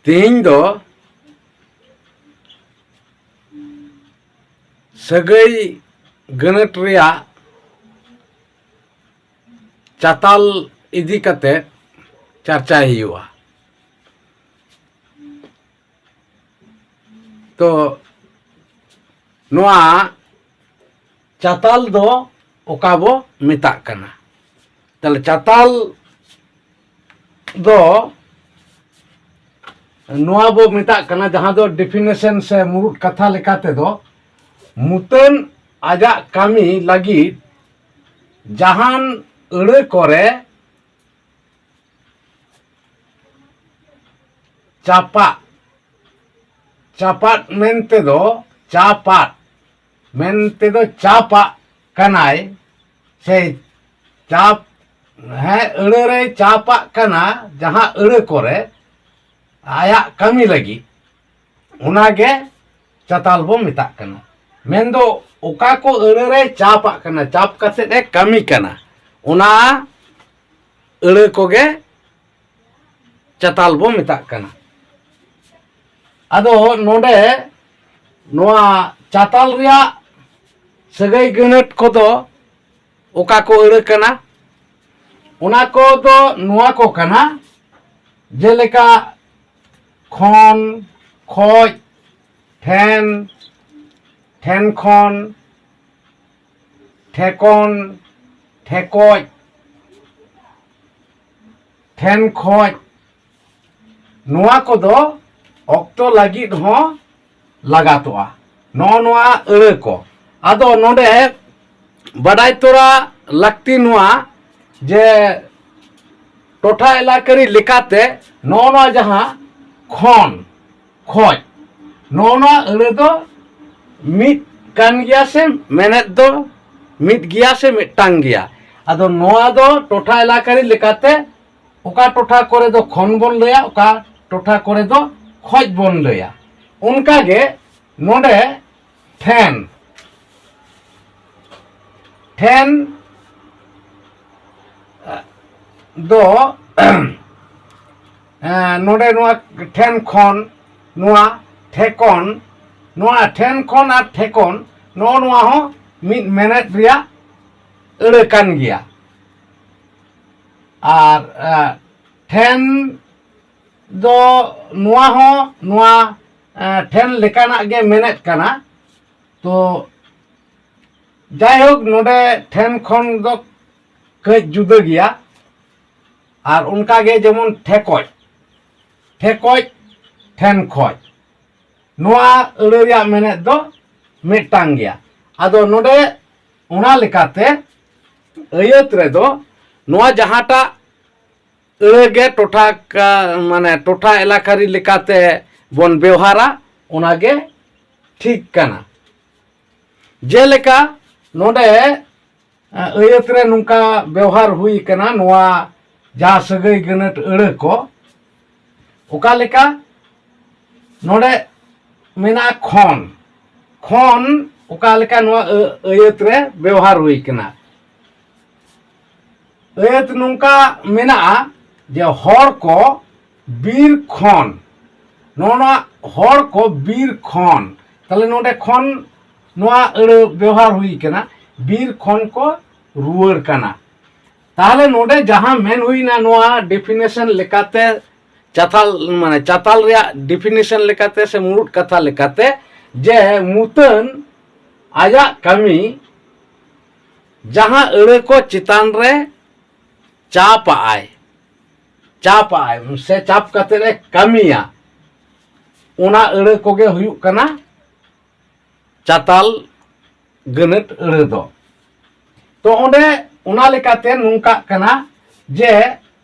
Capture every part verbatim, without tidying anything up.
ᱛᱮᱦᱮᱧ ᱫᱚ ᱥᱟᱹᱜᱟᱹᱭ ᱜᱟᱹᱱᱟᱹᱴ ᱨᱮᱭᱟᱜ ᱪᱟᱛᱟᱞ ᱤᱫᱤ ᱠᱟᱛᱮ ᱪᱟᱨᱪᱟᱭ ᱦᱩᱭᱩᱜᱼᱟ᱾ ᱛᱚ ᱱᱚᱣᱟ ᱪᱟᱛᱟᱞ ᱫᱚ ᱚᱠᱟ ᱵᱚ ᱢᱮᱛᱟᱜ ᱠᱟᱱᱟ? ᱛᱟᱦᱞᱮ ᱪᱟᱛᱟᱞ ᱫᱚ ᱱᱚᱣᱟ ᱵᱚ ᱢᱮᱛᱟᱜ ᱠᱟᱱᱟ, ᱡᱟᱦᱟᱸ ᱫᱚ definition ᱥᱮ ᱢᱩᱲᱩᱫ ᱠᱟᱛᱷᱟ ᱞᱮᱠᱟ ᱛᱮᱫᱚ, ᱢᱩᱛᱟᱹᱱ ᱟᱡᱟᱜ ᱠᱟᱹᱢᱤ ᱞᱟᱹᱜᱤᱫ ᱡᱟᱦᱟᱱ ᱟᱹᱲᱟᱹ ᱠᱚᱨᱮ ᱪᱟᱯᱟᱫ, ᱪᱟᱯᱟᱫ ᱢᱮᱱᱛᱮ ᱫᱚ ᱪᱟᱯᱟᱫ ᱢᱮᱱᱛᱮ ᱫᱚ ᱪᱟᱯᱟᱜ ᱠᱟᱱᱟᱭ, ᱥᱮ ᱪᱟᱯ, ᱦᱮᱸ, ᱟᱹᱲᱟᱹ ᱨᱮᱭ ᱪᱟᱯᱟᱜ ᱠᱟᱱᱟ, ᱡᱟᱦᱟᱸ ᱟᱹᱲᱟᱹ ᱠᱚᱨᱮ ᱟᱭᱟᱜ ᱠᱟᱹᱢᱤ ᱞᱟᱹᱜᱤᱫ, ᱚᱱᱟᱜᱮ ᱪᱟᱛᱟᱞ ᱵᱚ ᱢᱮᱛᱟᱜ ᱠᱟᱱᱟ᱾ ᱢᱮᱱᱫᱚ ᱚᱠᱟ ᱠᱚ ᱟᱹᱲᱟᱹ ᱨᱮᱭ ᱪᱟᱯᱟᱜ ᱠᱟᱱᱟ, ᱪᱟᱯ ᱠᱟᱛᱮᱫ ᱮ ᱠᱟᱹᱢᱤ ᱠᱟᱱᱟ, ᱚᱱᱟ ᱟᱹᱲᱟᱹ ᱠᱚᱜᱮ ᱪᱟᱛᱟᱞ ᱵᱚ ᱢᱮᱛᱟᱜ ᱠᱟᱱᱟ᱾ ᱟᱫᱚ ᱱᱚᱰᱮ ᱱᱚᱣᱟ ᱪᱟᱛᱟᱞ ᱨᱮᱭᱟᱜ ᱥᱟᱹᱜᱟᱹᱭ ᱜᱟᱹᱱᱟᱹᱴ ᱠᱚᱫᱚ ᱚᱠᱟ ᱠᱚ ᱟᱹᱲᱟᱹ ᱠᱟᱱᱟ? ᱚᱱᱟ ᱠᱚᱫᱚ ᱱᱚᱣᱟ ᱠᱚ ᱠᱟᱱᱟ, ᱡᱮᱞᱮᱠᱟ ᱠᱷᱚᱱ, ᱠᱷᱚᱡ, ᱴᱷᱮᱱ, ᱴᱷᱮᱱ ᱠᱷᱚᱱ, ᱴᱷᱮᱠᱚᱱ, ᱴᱷᱮᱠᱚᱡ, ᱴᱷᱮᱱ ᱠᱷᱚᱡ, ᱱᱚᱣᱟ ᱠᱚᱫᱚ ᱚᱠᱛᱚ ᱞᱟᱹᱜᱤᱫ ᱦᱚᱸ ᱞᱟᱜᱟᱛᱚᱜᱼᱟ᱾ ᱱᱚᱜᱼᱚ ᱱᱚᱣᱟ ᱟᱹᱲᱟᱹ ᱠᱚ᱾ ᱟᱫᱚ ᱱᱚᱰᱮ ᱵᱟᱰᱟᱭ ᱛᱚᱨᱟ ᱞᱟᱹᱠᱛᱤ ᱱᱚᱣᱟ ᱡᱮ ᱴᱚᱴᱷᱟ ᱮᱞᱟᱠᱟᱨᱤ ᱞᱮᱠᱟᱛᱮ ᱱᱚᱜᱼᱚ ᱱᱚᱣᱟ ᱡᱟᱦᱟᱸ ᱠᱷᱚᱱ, ᱠᱷᱚᱡ, ᱱᱚᱜᱼᱚ ᱱᱚᱣᱟ ᱟᱹᱲᱟᱹ ᱫᱚ ᱢᱤᱫ ᱠᱟᱱ ᱜᱮᱭᱟ ᱥᱮ ᱢᱮᱱᱮᱫ ᱫᱚ ᱢᱤᱫ ᱜᱮᱭᱟ ᱥᱮ ᱢᱤᱫᱴᱟᱝ ᱜᱮᱭᱟ᱾ ᱟᱫᱚ ᱱᱚᱣᱟ ᱫᱚ ᱴᱚᱴᱷᱟ ᱮᱞᱟᱠᱟᱨᱤ ᱞᱮᱠᱟᱛᱮ ᱚᱠᱟ ᱴᱚᱴᱷᱟ ᱠᱚᱨᱮ ᱫᱚ ᱠᱷᱚᱱ ᱵᱚᱱ ᱞᱟᱹᱭᱟ, ᱚᱠᱟ ᱴᱚᱴᱷᱟ ᱠᱚᱨᱮ ᱫᱚ ᱠᱷᱚᱡ ᱵᱚᱱ ᱞᱟᱹᱭᱟ᱾ ᱚᱱᱠᱟᱜᱮ ᱱᱚᱰᱮ ᱴᱷᱮᱱ, ᱴᱷᱮᱱ ᱫᱚ ᱮᱸ, ᱱᱚᱰᱮ ᱱᱚᱣᱟ ᱴᱷᱮᱱ ᱠᱷᱚᱱ, ᱱᱚᱣᱟ ᱴᱷᱮᱠᱚᱱ, ᱱᱚᱣᱟ ᱴᱷᱮᱱ ᱠᱷᱚᱱ ᱟᱨ ᱴᱷᱮᱠᱚᱱ, ᱱᱚᱜᱼᱚ ᱱᱚᱣᱟ ᱦᱚᱸ ᱢᱤᱫ ᱢᱮᱱᱮᱫ ᱨᱮᱭᱟᱜ ᱟᱹᱲᱟᱹ ᱠᱟᱱ ᱜᱮᱭᱟ᱾ ᱟᱨ, ᱮᱸ, ᱴᱷᱮᱱ ᱫᱚ ᱱᱚᱣᱟ ᱦᱚᱸ ᱱᱚᱣᱟ, ᱮᱸ, ᱴᱷᱮᱱ ᱞᱮᱠᱟᱱᱟᱜ ᱜᱮ ᱢᱮᱱᱮᱫ ᱠᱟᱱᱟ᱾ ᱛᱚ ᱡᱟᱭᱦᱳᱠ, ᱱᱚᱰᱮ ᱴᱷᱮᱱ ᱠᱷᱚᱱ ᱫᱚ ᱠᱟᱹᱡ ᱡᱩᱫᱟᱹ ᱜᱮᱭᱟ᱾ ᱟᱨ ᱚᱱᱠᱟ ᱜᱮ ᱡᱮᱢᱚᱱ ᱴᱷᱮᱠᱚᱡ, ᱴᱷᱮᱠᱚᱡ, ᱴᱷᱮᱱ ᱠᱷᱚᱡ, ᱱᱚᱣᱟ ᱟᱹᱲᱟᱹ ᱨᱮᱭᱟᱜ ᱢᱮᱱᱮᱫ ᱫᱚ ᱢᱤᱫᱴᱟᱝ ᱜᱮᱭᱟ᱾ ᱟᱫᱚ ᱱᱚᱰᱮ ᱚᱱᱟ ᱞᱮᱠᱟᱛᱮ ᱟᱹᱭᱟᱹᱛ ᱨᱮᱫᱚ ᱱᱚᱣᱟ ᱡᱟᱦᱟᱸᱴᱟᱜ ᱟᱹᱲᱟᱹ ᱜᱮ ᱴᱚᱴᱷᱟ ᱠᱟ-, ᱢᱟᱱᱮ ᱴᱚᱴᱷᱟ ᱮᱞᱟᱠᱟᱨᱤ ᱞᱮᱠᱟᱛᱮ ᱵᱚᱱ ᱵᱮᱣᱦᱟᱨᱟ, ᱚᱱᱟ ᱜᱮ ᱴᱷᱤᱠ ᱠᱟᱱᱟ᱾ ᱡᱮᱞᱮᱠᱟ ᱱᱚᱰᱮ, ᱮ, ᱟᱹᱭᱟᱹᱛ ᱨᱮ ᱱᱚᱝᱠᱟ ᱵᱮᱣᱦᱟᱨ ᱦᱩᱭ ᱠᱟᱱᱟ, ᱱᱚᱣᱟ ᱡᱟᱦᱟᱸ ᱥᱟᱹᱜᱟᱹᱭ ᱜᱟᱹᱱᱟᱹᱴ ᱟᱹᱲᱟᱹ ᱠᱚ, ᱚᱠᱟ ᱞᱮᱠᱟ ᱱᱚᱰᱮ ᱢᱮᱱᱟᱜᱼᱟ ᱠᱷᱚᱱ, ᱠᱷᱚᱱ ᱚᱠᱟ ᱞᱮᱠᱟ ᱱᱚᱣᱟ ᱟᱹ-, ᱟᱹᱭᱟᱹᱛ ᱨᱮ ᱵᱮᱣᱦᱟᱨ ᱦᱩᱭ ᱠᱟᱱᱟ᱾ ᱟᱹᱭᱟᱹᱛ ᱱᱚᱝᱠᱟ ᱢᱮᱱᱟᱜᱼᱟ ᱡᱮ ᱦᱚᱲ ᱠᱚ ᱵᱤᱨ ᱠᱷᱚᱱ, ᱱᱚᱜᱼᱚ ᱱᱚᱣᱟ ᱦᱚᱲ ᱠᱚ ᱵᱤᱨ ᱠᱷᱚᱱ, ᱛᱟᱦᱞᱮ ᱱᱚᱰᱮ ᱠᱷᱚᱱ ᱱᱚᱣᱟ ᱟᱹᱲᱟᱹ ᱵᱮᱣᱦᱟᱨ ᱦᱩᱭ ᱠᱟᱱᱟ, ᱵᱤᱨ ᱠᱷᱚᱱ ᱠᱚ ᱨᱩᱣᱟᱹᱲ ᱠᱟᱱᱟ᱾ ᱛᱟᱦᱞᱮ ᱱᱚᱰᱮ ᱡᱟᱦᱟᱸ ᱢᱮᱱ ᱦᱩᱭᱱᱟ ᱱᱚᱣᱟ definition ᱞᱮᱠᱟᱛᱮ, ᱪᱟᱛᱟᱞ, ᱢᱟᱱᱮ ᱪᱟᱛᱟᱞ ᱨᱮᱭᱟᱜ definition ᱞᱮᱠᱟᱛᱮ ᱥᱮ ᱢᱩᱲᱩᱫ ᱠᱟᱛᱷᱟ ᱞᱮᱠᱟᱛᱮ, ᱡᱮ ᱢᱩᱛᱟᱹᱱ ᱟᱭᱟᱜ ᱠᱟᱹᱢᱤ ᱡᱟᱦᱟᱸ ᱟᱹᱲᱟᱹ ᱠᱚ ᱪᱮᱛᱟᱱ ᱨᱮ ᱪᱟᱯᱟᱜᱼᱟᱭ, ᱪᱟᱯᱟᱜᱼᱟᱭ ᱥᱮ ᱪᱟᱯ ᱠᱟᱛᱮ ᱮ ᱠᱟᱹᱢᱤᱭᱟ, ᱚᱱᱟ ᱟᱹᱲᱟᱹ ᱠᱚᱜᱮ ᱦᱩᱭᱩᱜ ᱠᱟᱱᱟ ᱪᱟᱛᱟᱞ ᱜᱟᱹᱱᱟᱹᱴ ᱟᱹᱲᱟᱹ ᱫᱚ᱾ ᱛᱚ ᱚᱸᱰᱮ ᱚᱱᱟ ᱞᱮᱠᱟᱛᱮ ᱱᱚᱝᱠᱟᱜ ᱠᱟᱱᱟ ᱡᱮ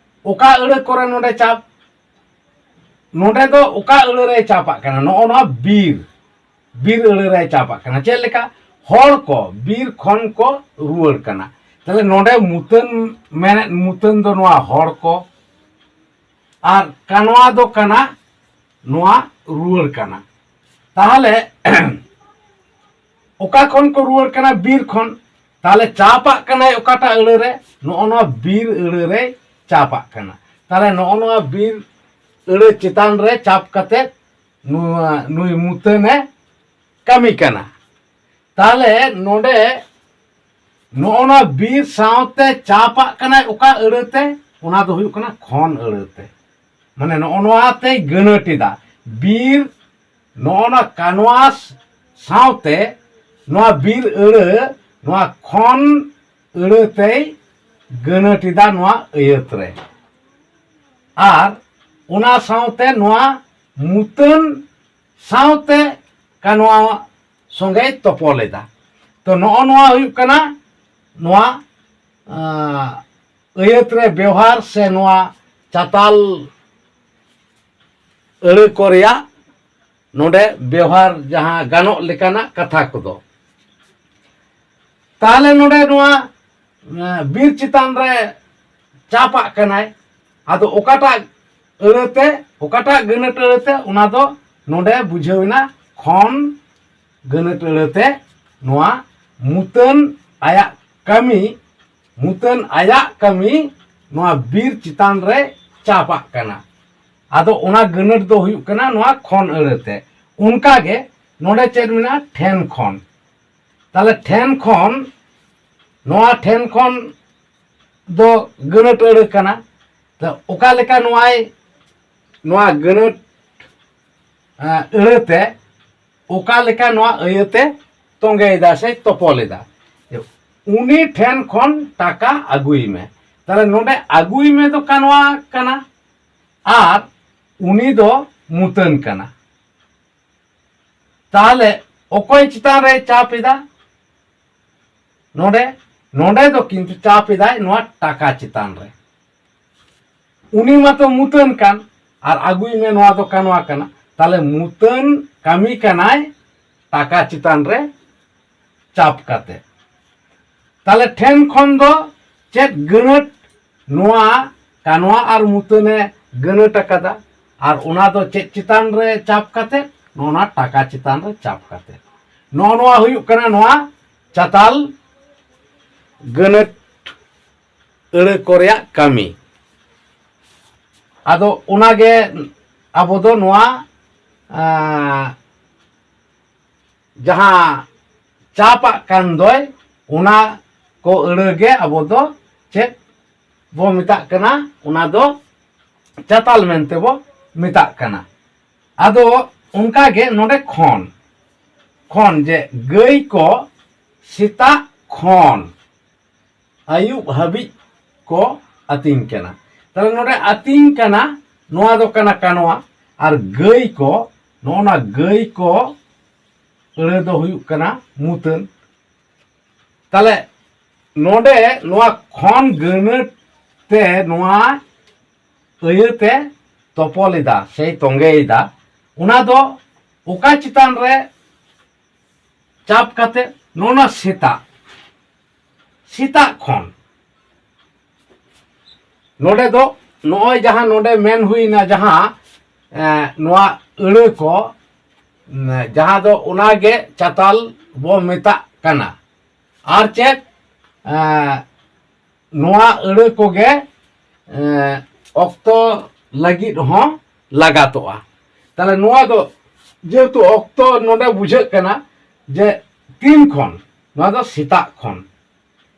ᱚᱠᱟ ᱟᱹᱲᱟᱹ ᱠᱚᱨᱮ ᱱᱚᱰᱮ ᱪᱟᱯ, ᱱᱚᱰᱮ ᱫᱚ ᱚᱠᱟ ᱟᱹᱲᱟᱹ ᱨᱮ ᱪᱟᱯᱟᱜ ᱠᱟᱱᱟ? ᱱᱚᱜᱼᱚ ᱱᱚᱣᱟ ᱵᱤᱨ, ᱵᱤᱨ ᱟᱹᱲᱟᱹ ᱨᱮ ᱪᱟᱯᱟᱜ ᱠᱟᱱᱟ᱾ ᱪᱮᱫ ᱞᱮᱠᱟ? ᱦᱚᱲ ᱠᱚ ᱵᱤᱨ ᱠᱷᱚᱱ ᱠᱚ ᱨᱩᱣᱟᱹᱲ ᱠᱟᱱᱟ᱾ ᱛᱟᱦᱞᱮ ᱱᱚᱰᱮ ᱢᱩᱛᱟᱹᱱ, ᱢᱮᱱᱮᱫ ᱢᱩᱛᱟᱹᱱ ᱫᱚ ᱱᱚᱣᱟ ᱦᱚᱲ ᱠᱚ, ᱟᱨ ᱠᱟᱱᱣᱟ ᱫᱚ ᱠᱟᱱᱟ ᱱᱚᱣᱟ ᱨᱩᱣᱟᱹᱲ ᱠᱟᱱᱟ᱾ ᱛᱟᱦᱞᱮ ᱚᱠᱟ ᱠᱷᱚᱱ ᱠᱚ ᱨᱩᱣᱟᱹᱲ ᱠᱟᱱᱟ? ᱵᱤᱨ ᱠᱷᱚᱱ᱾ ᱛᱟᱦᱞᱮ ᱪᱟᱯᱟᱜ ᱠᱟᱱᱟᱭ ᱚᱠᱟᱴᱟᱜ ᱟᱹᱲᱟᱹ ᱨᱮ? ᱱᱚᱜᱼᱚ ᱱᱚᱣᱟ ᱵᱤᱨ ᱟᱹᱲᱟᱹ ᱨᱮᱭ ᱪᱟᱯᱟᱜ ᱠᱟᱱᱟ᱾ ᱛᱟᱦᱞᱮ ᱱᱚᱜᱼᱚ ᱱᱚᱣᱟ ᱵᱤᱨ ᱟᱹᱲᱟᱹ ᱪᱮᱛᱟᱱ ᱨᱮ ᱪᱟᱯ ᱠᱟᱛᱮ ᱱᱩᱭ ᱢᱩᱛᱟᱹᱱᱮ ᱠᱟᱹᱢᱤ ᱠᱟᱱᱟ᱾ ᱛᱟᱦᱞᱮ ᱱᱚᱰᱮ ᱱᱚᱜᱼᱚ ᱱᱚᱣᱟ ᱵᱤᱨ ᱥᱟᱶᱛᱮ ᱪᱟᱯᱟᱜ ᱠᱟᱱᱟᱭ ᱚᱠᱟ ᱟᱹᱲᱟᱹᱛᱮ? ᱚᱱᱟ ᱫᱚ ᱦᱩᱭᱩᱜ ᱠᱟᱱᱟ ᱠᱷᱚᱱ ᱟᱹᱲᱟᱹᱛᱮ᱾ ᱢᱟᱱᱮ ᱱᱚᱜᱼᱚ ᱱᱚᱣᱟ ᱛᱮᱭ ᱜᱟᱹᱱᱟᱹᱴ ᱮᱫᱟ᱾ ᱵᱤᱨ ᱱᱚᱜᱼᱚ ᱱᱚᱣᱟ ᱠᱟᱱᱣᱟᱥ ᱥᱟᱶᱛᱮ ᱱᱚᱣᱟ ᱵᱤᱨ ᱟᱹᱲᱟᱹ, ᱱᱚᱣᱟ ᱠᱷᱚᱱ ᱟᱹᱲᱟᱹ ᱛᱮᱭ ᱜᱟᱹᱱᱟᱹᱴ ᱮᱫᱟ ᱱᱚᱣᱟ ᱟᱹᱭᱟᱹᱛ ᱨᱮ᱾ ᱟᱨ ᱚᱱᱟ ᱥᱟᱶᱛᱮ ᱱᱚᱣᱟ ᱢᱩᱛᱟᱹᱱ ᱥᱟᱶᱛᱮ ᱠᱟᱱᱣᱟ ᱥᱚᱸᱜᱮᱭ ᱛᱚᱯᱚᱞ ᱮᱫᱟ᱾ ᱛᱚ ᱱᱚᱜᱼᱚ ᱱᱚᱣᱟ ᱦᱩᱭᱩᱜ ᱠᱟᱱᱟ ᱱᱚᱣᱟ, ᱟᱸ, ᱟᱹᱭᱟᱹᱛ ᱨᱮ ᱵᱮᱣᱦᱟᱨ ᱥᱮ ᱱᱚᱣᱟ ᱪᱟᱛᱟᱞ ᱟᱹᱲᱟᱹ ᱠᱚ ᱨᱮᱭᱟᱜ ᱱᱚᱰᱮ ᱵᱮᱣᱦᱟᱨ ᱡᱟᱦᱟᱸ ᱜᱟᱱᱚᱜ ᱞᱮᱠᱟᱱᱟᱜ ᱠᱟᱛᱷᱟ ᱠᱚᱫᱚ᱾ ᱛᱟᱦᱞᱮ ᱱᱚᱰᱮ ᱱᱚᱣᱟ, ᱮᱸ, ᱵᱤᱨ ᱪᱮᱛᱟᱱ ᱨᱮ ᱪᱟᱯᱟᱜ ᱠᱟᱱᱟᱭ᱾ ᱟᱫᱚ ᱚᱠᱟᱴᱟᱜ ᱟᱹᱲᱟᱹᱛᱮ, ᱚᱠᱟᱴᱟᱜ ᱜᱟᱹᱱᱟᱹᱴ ᱟᱹᱲᱟᱹᱛᱮ, ᱚᱱᱟ ᱫᱚ ᱱᱚᱰᱮ ᱵᱩᱡᱷᱟᱹᱣ ᱮᱱᱟ ᱠᱷᱚᱱ ᱜᱟᱹᱱᱟᱹᱴ ᱟᱹᱲᱟᱹᱛᱮ ᱱᱚᱣᱟ ᱢᱩᱛᱟᱹᱱ ᱟᱭᱟᱜ ᱠᱟᱹᱢᱤ, ᱢᱩᱛᱟᱹᱱ ᱟᱭᱟᱜ ᱠᱟᱹᱢᱤ ᱱᱚᱣᱟ ᱵᱤᱨ ᱪᱮᱛᱟᱱ ᱨᱮ ᱪᱟᱯᱟᱜ ᱠᱟᱱᱟ᱾ ᱟᱫᱚ ᱚᱱᱟ ᱜᱟᱹᱱᱟᱹᱴ ᱫᱚ ᱦᱩᱭᱩᱜ ᱠᱟᱱᱟ ᱱᱚᱣᱟ ᱠᱷᱚᱱ ᱟᱹᱲᱟᱹᱛᱮ᱾ ᱚᱱᱠᱟᱜᱮ ᱱᱚᱰᱮ ᱪᱮᱫ ᱢᱮᱱᱟᱜᱼᱟ? ᱴᱷᱮᱱ ᱠᱷᱚᱱ᱾ ᱛᱟᱦᱞᱮ ᱴᱷᱮᱱ ᱠᱷᱚᱱ, ᱱᱚᱣᱟ ᱴᱷᱮᱱ ᱠᱷᱚᱱ ᱫᱚ ᱜᱟᱹᱱᱟᱹᱴ ᱟᱹᱲᱟᱹ ᱠᱟᱱᱟ᱾ ᱛᱚ ᱚᱠᱟ ᱞᱮᱠᱟ ᱱᱚᱣᱟᱭ, ᱱᱚᱣᱟ ᱜᱟᱹᱱᱟᱹᱴ, ᱮᱸ, ᱟᱹᱲᱟᱹᱛᱮ ᱚᱠᱟ ᱞᱮᱠᱟ ᱱᱚᱣᱟ ᱟᱹᱭᱟᱹᱛᱮ ᱛᱚᱸᱜᱮᱭᱮᱫᱟ ᱥᱮ ᱛᱚᱯᱚᱞ ᱮᱫᱟ? ᱩᱱᱤ ᱴᱷᱮᱱ ᱠᱷᱚᱱ ᱴᱟᱠᱟ ᱟᱹᱜᱩᱭ ᱢᱮ᱾ ᱛᱟᱦᱞᱮ ᱱᱚᱰᱮ ᱟᱹᱜᱩᱭ ᱢᱮ ᱫᱚ ᱠᱟᱱᱣᱟ ᱠᱟᱱᱟ ᱟᱨ ᱩᱱᱤ ᱫᱚ ᱢᱩᱛᱟᱹᱱ ᱠᱟᱱᱟ᱾ ᱛᱟᱦᱞᱮ ᱚᱠᱚᱭ ᱪᱮᱛᱟᱱ ᱨᱮ ᱪᱟᱯ ᱮᱫᱟ? ᱱᱚᱰᱮ, ᱱᱚᱰᱮ ᱫᱚ ᱠᱤᱱᱛᱩ ᱪᱟᱯ ᱮᱫᱟᱭ ᱱᱚᱣᱟ ᱴᱟᱠᱟ ᱪᱮᱛᱟᱱ ᱨᱮ᱾ ᱩᱱᱤ ᱢᱟᱛᱚ ᱢᱩᱛᱟᱹᱱ ᱠᱟᱱ, ᱟᱨ ᱟᱹᱜᱩᱭ ᱢᱮ ᱱᱚᱣᱟ ᱫᱚ ᱠᱟᱱᱣᱟ ᱠᱟᱱᱟ᱾ ᱛᱟᱦᱞᱮ ᱢᱩᱛᱟᱹᱱ ᱠᱟᱹᱢᱤ ᱠᱟᱱᱟᱭ ᱴᱟᱠᱟ ᱪᱮᱛᱟᱱ ᱨᱮ ᱪᱟᱯ ᱠᱟᱛᱮ᱾ ᱛᱟᱦᱞᱮ ᱴᱷᱮᱱ ᱠᱷᱚᱱ ᱫᱚ ᱪᱮᱫ ᱜᱟᱹᱱᱟᱹᱴ? ᱱᱚᱣᱟ ᱠᱟᱱᱣᱟ ᱟᱨ ᱢᱩᱛᱟᱹᱱᱮ ᱜᱟᱹᱱᱟᱹᱴ ᱟᱠᱟᱫᱟ, ᱟᱨ ᱚᱱᱟ ᱫᱚ ᱪᱮᱫ ᱪᱮᱛᱟᱱ ᱨᱮ ᱪᱟᱯ ᱠᱟᱛᱮ? ᱱᱚᱣᱟ ᱴᱟᱠᱟ ᱪᱮᱛᱟᱱ ᱨᱮ ᱪᱟᱯ ᱠᱟᱛᱮ᱾ ᱱᱚᱜᱼᱚ ᱱᱚᱣᱟ ᱦᱩᱭᱩᱜ ᱠᱟᱱᱟ ᱱᱚᱣᱟ ᱪᱟᱛᱟᱞ ᱜᱟᱹᱱᱟᱹᱴ ᱟᱹᱲᱟᱹ ᱠᱚ ᱨᱮᱭᱟᱜ ᱠᱟᱹᱢᱤ᱾ ᱟᱫᱚ ᱚᱱᱟᱜᱮ ᱟᱵᱚ ᱫᱚ ᱱᱚᱣᱟ, ᱟᱸ, ᱡᱟᱦᱟᱸ ᱪᱟᱯᱟᱜ ᱠᱟᱱ ᱫᱚᱭ, ᱚᱱᱟ ᱠᱚ ᱟᱹᱲᱟᱹ ᱜᱮ ᱟᱵᱚ ᱫᱚ ᱪᱮᱫ ᱵᱚ ᱢᱮᱛᱟᱜ ᱠᱟᱱᱟ? ᱚᱱᱟ ᱫᱚ ᱪᱟᱛᱟᱞ ᱢᱮᱱᱛᱮ ᱵᱚ ᱢᱮᱛᱟᱜ ᱠᱟᱱᱟ᱾ ᱟᱫᱚ ᱚᱱᱠᱟ ᱜᱮ ᱱᱚᱰᱮ ᱠᱷᱚᱱ, ᱠᱷᱚᱱ ᱡᱮ ᱜᱟᱹᱭ ᱠᱚ ᱥᱮᱛᱟᱜ ᱠᱷᱚᱱ ᱟᱹᱭᱩᱵ ᱦᱟᱹᱵᱤᱡ ᱠᱚ ᱟᱹᱛᱤᱧ ᱠᱟᱱᱟ᱾ ᱛᱟᱦᱞᱮ ᱱᱚᱰᱮ ᱟᱹᱛᱤᱧ ᱠᱟᱱᱟ, ᱱᱚᱣᱟ ᱫᱚ ᱠᱟᱱᱟ ᱠᱟᱱᱣᱟ, ᱟᱨ ᱜᱟᱹᱭ ᱠᱚ, ᱱᱚᱜᱼᱚ ᱱᱟ ᱜᱟᱹᱭ ᱠᱚ ᱟᱹᱲᱟᱹ ᱫᱚ ᱦᱩᱭᱩᱜ ᱠᱟᱱᱟ ᱢᱩᱛᱟᱹᱱ᱾ ᱛᱟᱦᱞᱮ ᱱᱚᱰᱮ ᱱᱚᱣᱟ ᱠᱷᱚᱱ ᱜᱟᱹᱱᱟᱹᱴ ᱛᱮ ᱱᱚᱣᱟ ᱟᱹᱭᱟᱹ ᱛᱮ ᱛᱚᱯᱚᱞ ᱮᱫᱟ ᱥᱮᱭ ᱛᱚᱸᱜᱮᱭᱮᱫᱟ, ᱚᱱᱟ ᱫᱚ ᱚᱠᱟ ᱪᱮᱛᱟᱱ ᱨᱮ ᱪᱟᱯ ᱠᱟᱛᱮ? ᱱᱚᱜᱼᱚ ᱱᱟ ᱥᱮᱛᱟᱜ, ᱥᱮᱛᱟᱜ ᱠᱷᱚᱱ᱾ ᱱᱚᱰᱮ ᱫᱚ ᱱᱚᱜᱼᱚᱭ ᱡᱟᱦᱟᱸ ᱱᱚᱰᱮ ᱢᱮᱱ ᱦᱩᱭᱱᱟ, ᱡᱟᱦᱟᱸ, ᱮᱸ, ᱱᱚᱣᱟ ᱟᱹᱲᱟᱹ ᱠᱚ, ᱮᱸ, ᱡᱟᱦᱟᱸ ᱫᱚ ᱚᱱᱟᱜᱮ ᱪᱟᱛᱟᱞ ᱵᱚ ᱢᱮᱛᱟᱜ ᱠᱟᱱᱟ᱾ ᱟᱨ ᱪᱮᱫ, ᱮᱸ, ᱱᱚᱣᱟ ᱟᱹᱲᱟᱹ ᱠᱚᱜᱮ, ᱮᱸ, ᱚᱠᱛᱚ ᱞᱟᱹᱜᱤᱫ ᱦᱚᱸ ᱞᱟᱜᱟᱛᱚᱜᱼᱟ᱾ ᱛᱟᱦᱞᱮ ᱱᱚᱣᱟ ᱫᱚ ᱡᱮᱦᱮᱛᱩ ᱚᱠᱛᱚ ᱱᱚᱰᱮ ᱵᱩᱡᱷᱟᱹᱜ ᱠᱟᱱᱟ ᱡᱮ ᱛᱤᱱ ᱠᱷᱚᱱ, ᱱᱚᱣᱟ ᱫᱚ ᱥᱮᱛᱟᱜ ᱠᱷᱚᱱ,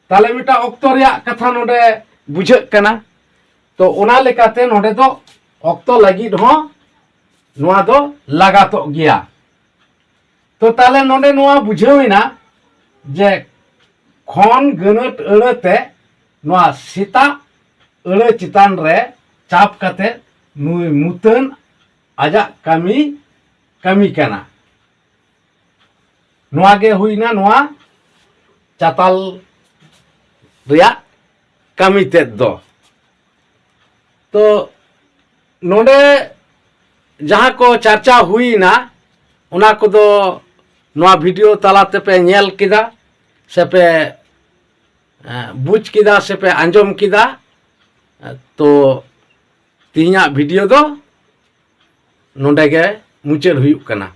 ᱛᱟᱦᱞᱮ ᱢᱤᱫᱴᱟᱝ ᱚᱠᱛᱚ ᱨᱮᱭᱟᱜ ᱠᱟᱛᱷᱟ ᱱᱚᱰᱮ ᱵᱩᱡᱷᱟᱹᱜ ᱠᱟᱱᱟ᱾ ᱛᱚ ᱚᱱᱟ ᱞᱮᱠᱟᱛᱮ ᱱᱚᱰᱮ ᱫᱚ ᱚᱠᱛᱚ ᱞᱟᱹᱜᱤᱫ ᱦᱚᱸ ᱱᱚᱣᱟ ᱫᱚ ᱞᱟᱜᱟᱛᱚᱜ ᱜᱮᱭᱟ᱾ ᱛᱚ ᱛᱟᱦᱞᱮ ᱱᱚᱰᱮ ᱱᱚᱣᱟ ᱵᱩᱡᱷᱟᱹᱣ ᱮᱱᱟ ᱡᱮ ᱠᱷᱚᱱ ᱜᱟᱹᱱᱟᱹᱴ ᱟᱹᱲᱟᱹ ᱛᱮ ᱱᱚᱣᱟ ᱥᱮᱛᱟᱜ ᱟᱹᱲᱟᱹ ᱪᱮᱛᱟᱱ ᱨᱮ ᱪᱟᱯ ᱠᱟᱛᱮ ᱱᱩᱭ ᱢᱩᱛᱟᱹᱱ ᱟᱡᱟᱜ ᱠᱟᱹᱢᱤ ᱠᱟᱹᱢᱤ ᱠᱟᱱᱟ᱾ ᱱᱚᱣᱟ ᱜᱮ ᱦᱩᱭᱱᱟ ᱱᱚᱣᱟ ᱪᱟᱛᱟᱞ ᱨᱮᱭᱟᱜ ᱠᱟᱹᱢᱤ ᱛᱮᱫ ᱫᱚ᱾ ᱛᱚ ᱱᱚᱰᱮ ᱡᱟᱦᱟᱸ ᱠᱚ ᱪᱟᱨᱪᱟ ᱦᱩᱭᱱᱟ, ᱚᱱᱟ ᱠᱚᱫᱚ ᱱᱚᱣᱟ ᱵᱷᱤᱰᱤᱭᱳ ᱛᱟᱞᱟ ᱛᱮᱯᱮ ᱧᱮᱞ ᱠᱮᱫᱟ, ᱥᱮᱯᱮ, ᱮᱸ, ᱵᱩᱡᱽ ᱠᱮᱫᱟ, ᱥᱮᱯᱮ ᱟᱸᱡᱚᱢ ᱠᱮᱫᱟ᱾ ᱛᱚ ᱛᱮᱦᱮᱧᱟᱜ ᱵᱷᱤᱰᱤᱭᱳ ᱫᱚ ᱱᱚᱰᱮ ᱜᱮ ᱢᱩᱪᱟᱹᱫ ᱦᱩᱭᱩᱜ ᱠᱟᱱᱟ᱾